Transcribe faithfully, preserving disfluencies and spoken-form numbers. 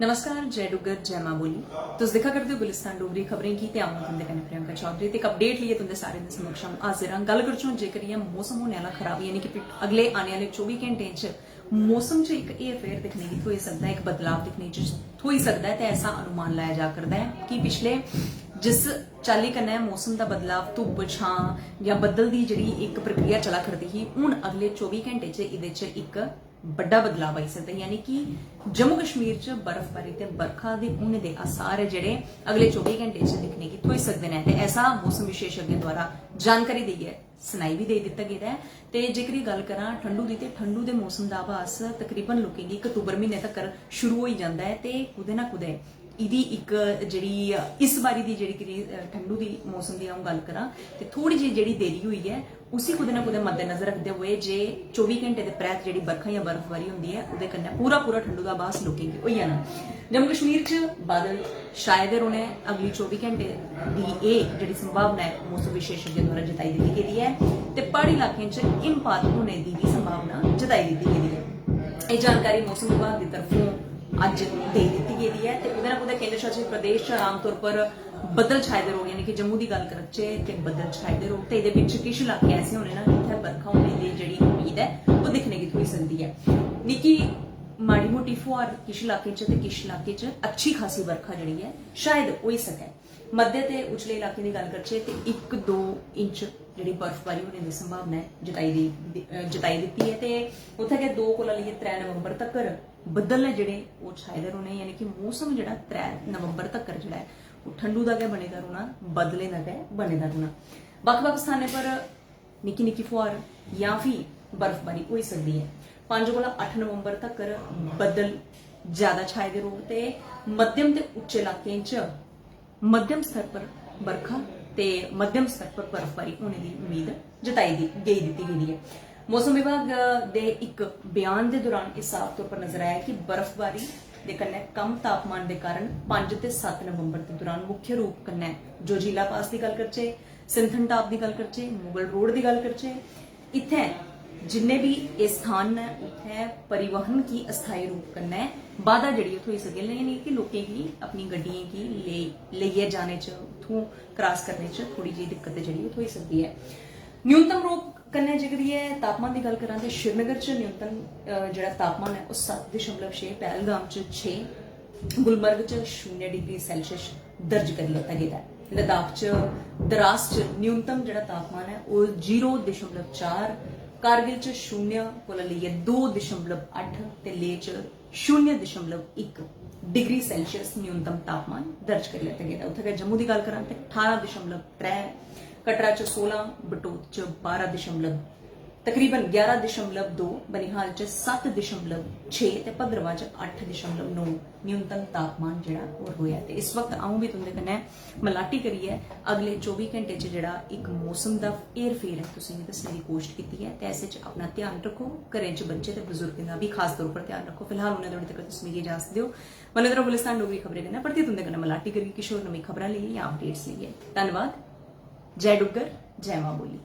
नमस्कार, जय डुग्गर, जय मां बोली। तुस दिक्खा करदे ओ गुलिस्तान डोगरी खबरें गी ते अ'ऊं तुं'दे कन्नै प्रियंका चौधरी ते इक अपडेट लेइयै तुं'दे सारें दे समक्ष अस हाजिर आं। गल्ल करचै जेकर इ'यां मौसम होने आह्ला खराब, यानी कि पिट-, अगले आने आह्ले चौबी घैंटें च मौसम च इक हेरफेर दिक्खने गी थ्होई सकदा ऐ, इक बदलाव दिक्खने च थ्होई सकदा ऐ ते ऐसा अनुमान लाया जा करदा ऐ कि पिछले जिस चाल्ली कन्नै मौसम दा बदलाव, धुप्प, छां जां बद्दल दी जेह्ड़ी इक प्रक्रिया चला करदी ही, हून अगले चौबी घैंटे च एह्दे च इक बड्डा बदलाव आई सकदा ऐ, यानी कि जम्मू कश्मीर च बर्फबारी ते बरखा दे होने दे आसार ऐ जेह्ड़े अगले चौबी घैंटे च दिक्खने गी थ्होई सकदे न ते ऐसा मौसम विशेषज्ञें द्वारा जानकारी देइयै सनाई बी देई दित्ता गेदा ऐ। ते जेकर एह् गल्ल करां ठंडू दी, ते ठंडू दे मौसम दा आभास तकरीबन लोकें गी अक्तूबर म्हीने तक्कर शुरू होई जंदा ऐ ते कुतै ना कुतै एह्दी इक जेह्ड़ी इस बारी दी जेह्ड़ी करी, अ, ठंडू दी मौसम दी अ'ऊं गल्ल करां ते थोह्ड़ी जेही जेह्ड़ी देरी होई ऐ, उसी कुतै ना कुतै मद्देनजर रखदे होए जे चौबी घैंटे दे परैंत जेह्ड़ी बरखा जां बर्फबारी होंदी ऐ, ओह्दे कन्नै पूरा पूरा ठंडू दा आभास लोकें गी होई जाना। जम्मू कश्मीर च बादल छाए दे रौह्ने, अगली चौबी घैंटे दी एह् जेह्ड़ी संभावना ऐ, मौसम विशेषज्ञें द्वारा जताई दित्ती गेदी ऐ ते प्हाड़ी इलाकें च हिमपात होने दी बी संभावना जताई दित्ती गेदी ऐ। एह् जानकारी मौसम विभाग दी तरफों अज्ज देई दित्ती गेदी ऐ ते कुतै ना कुतै केंद्र शासित प्रदेश च आमतौर पर बद्दल छाए दे रौह्ने, यानी कि जम्मू दी गल्ल करचै ते बद्दल छाए दे रौह्ग ते एह्दे बिच किश इलाके ऐसे होने न जित्थै बरखा होने दी जेह्ड़ी उम्मीद ऐ ओह् दिक्खने गी थ्होई सकदी ऐ। निक्की माड़ी मोटी फुहार किश इलाकें च ते किश इलाकें च अच्छी खासी बरखा जेह्ड़ी ऐ शायद होई सकै। मध्य ते उचले इलाकें दी गल्ल करचै ते इक दो इंच जेह्ड़ी बर्फबारी होने दी संभावना ऐ जताई दी, अ, जताई दित्ती ऐ ते उत्थै गै दो कोला लेइयै त्रै नवंबर तक्कर बद्दल न जेह्ड़े ओह् छाए दे रौह्ने, यानी कि मौसम जेह्ड़ा त्रै नवंबर तक्कर जेह्ड़ा ऐ ओह् ठंडू दा गै बने दा रौह्ना, बद्दलें दा गै बने दा रौह्ना। बक्ख-बक्ख स्थानें पर निक्की निक्की फुहार जां फ्ही बर्फबारी होई सकदी ऐ। पंज कोला अट्ठ नवंबर तक्कर बद्दल ज्यादा छाए दे रौह्ग ते मध्यम ते उच्चे इलाकें च मध्यम स्तर पर बरखा ते मध्यम स्तर पर बर्फबारी होने दी उम्मीद जताई दी, गेई दित्ती गेदी ऐ। मौसम विभाग दे इक बयान दे दौरान एह् साफ तौर पर नजर आया कि बर्फबारी दे कन्नै कम तापमान दे कारण पंज ते सत्त नवंबर दे दौरान मुख्य रूप कन्नै जोजिला पास दी गल्ल करचै, सिंथन टाप दी गल्ल करचै, मुगल रोड दी गल्ल करचै, इत्थै जिन्ने बी एह् स्थान न, उत्थै परिवहन गी अस्थायी रूप कन्नै बाधा जेह्ड़ी ओह् थ्होई सकै, यानी कि लोकें गी अपनी गड्डियें गी लेई, लेइयै जाने च, उत्थूं क्रॉस करने च थोह्ड़ी जेही दिक्कत जेह्ड़ी ओह् थ्होई सकदी ऐ। न्यूनतम रूप कन्नै जेकर एह् तापमान दी गल्ल करां ते श्रीनगर च न्यूनतम, अ, जेह्ड़ा तापमान ऐ ओह् सत्त दशमलव छे, पहलगाम च छे, गुलमर्ग च शून्य डिग्री सेल्सियस दर्ज करी लैता गेदा ऐ। लद्दाख च द्रास च न्यूनतम जेह्ड़ा तापमान ऐ ओह् जीरो दशमलव चार, कारगिल च शून्य कोला लेइयै दो दशमलव अट्ठ ते लेह च शून्य दशमलव इक डिग्री सेल्सियस न्यूनतम तापमान दर्ज करी लैता गेदा। उत्थै गै जम्मू दी गल्ल करां ते ठारां दशमलव त्रै, कटरा च सोलां, बटोत च बारां दशमलव, तकरीबन ग्यारह दशमलव दो, बनिहाल च सत्त दशमलव छे ते भद्रवाह च अट्ठ दशमलव नौ न्यूनतम तापमान जेह्ड़ा ओह् रेहा। ते इस वक्त अ'ऊं बी तुं'दे कन्नै मलाटी करियै अगले चौबी घैंटे च जेह्ड़ा इक मौसम दा हेर फेर ऐ तुसेंगी दस्सने दी कोशट कीती ऐ। ते ऐसे च अपना ध्यान रक्खो, घरें च बच्चे ते बजुर्गें दा बी खास तौर पर ध्यान रक्खो। फिलहाल उ'नें तोड़ी तक तुस मिगी इजाजत देओ। मन्नो तरह गुलिस्तान डोगरी खबरें कन्नै परतियै तुं'दे कन्नै मलाटी करियै किश होर नमीं खबरां लेइयै जां अपडेट्स लेइयै। धन्नवाद। जय डुग्गर, जय मां बोली।